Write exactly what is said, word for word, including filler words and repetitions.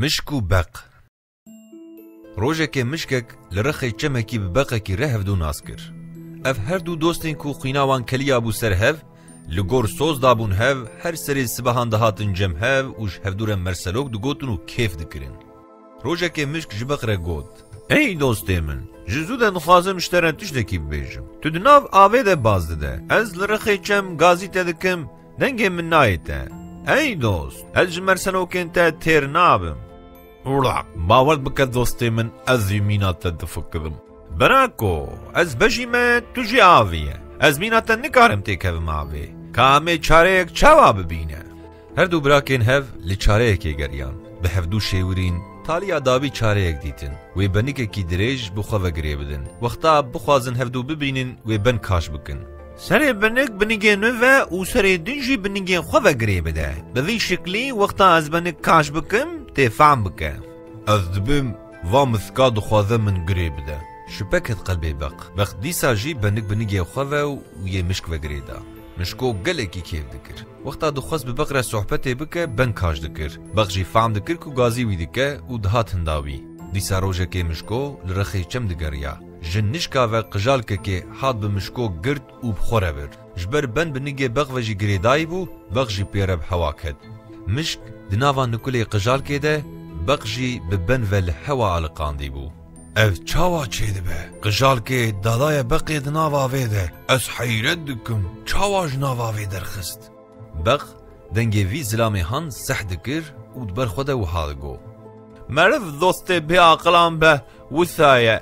Mişk û beq. Rojekê mişkek li rexê çemekî bi beqekî re hevdû nas kir. Ev her du dostên ku xwîna wan keliya bû ser hev, li gor soz dabûn hev, her serê sibehan dihatin cem hev û ji hevdû re merselok digotin û kêf dikirin. Rojekê mişk ji beq re got, "Ey dostê min, ji zû de dixwazim ji te re tiştekî bibêjim. Tu di nav avê de baz dide. Ez li rexê çem gazî te dikim, dengê min nayê te. Ey dost, ez ji merselokên te têr nabim." "Ula, bawer bike dostê min, ez jî mîna te difikirim." "Birako, ez bejî me, tu jî avî ye. Ez mîna te nikarim têkevim avê. Ka em ê çareyek çawa bibîne?" Her du birakên hev li çareyekê geriyan. Bi hevdû şêwirîn, taliya dawî çareyek dîtin. Wê benikekî dirêj bi xwe ve girê bidin. Wexta bixwazin hevdû bibînin, wê ben kaş bikin. "Serê benik binigê nû ve û serê din jî binigê xwe ve girê bide. Bi vî şiklî wexta ez benik kaş bikim, tê fehm bike." "Ez dibêm va miska dixwaze min girê bide." Şipe ket qelbê beq. Beq dîsa jî benik binigê xwe ve û yê mişk ve girê da. Mişko gelekî kêf dikir. Wexta dixwest bi beq re sohbetê bike, ben kaş dikir. Beq jî fehm dikir ku gazî wî dike û dihat hinda wî. Dîsa rojekê mişko li rexê çem digeriya. Ji nişka ve qijalkekê hat bi mişko girt û bi xwe re bir. Ji ber ben binigê beq ve jî girêdayî bû, beq jî pê re bi hewa ket. Mişk di nava nikulê qijalkê de, beq jî bi ben ve li hewa aliqandî bû. "Ev çawa çêdibe? Qijalkê dadaye beqê di nav avê de. Ez heyret dikim, çawa ji nav avê derxist?" Beq dengê vî zilamê han seh dikir û di ber xwe de wiha digot, "Meriv dostê bêaqilan be, wisa ye."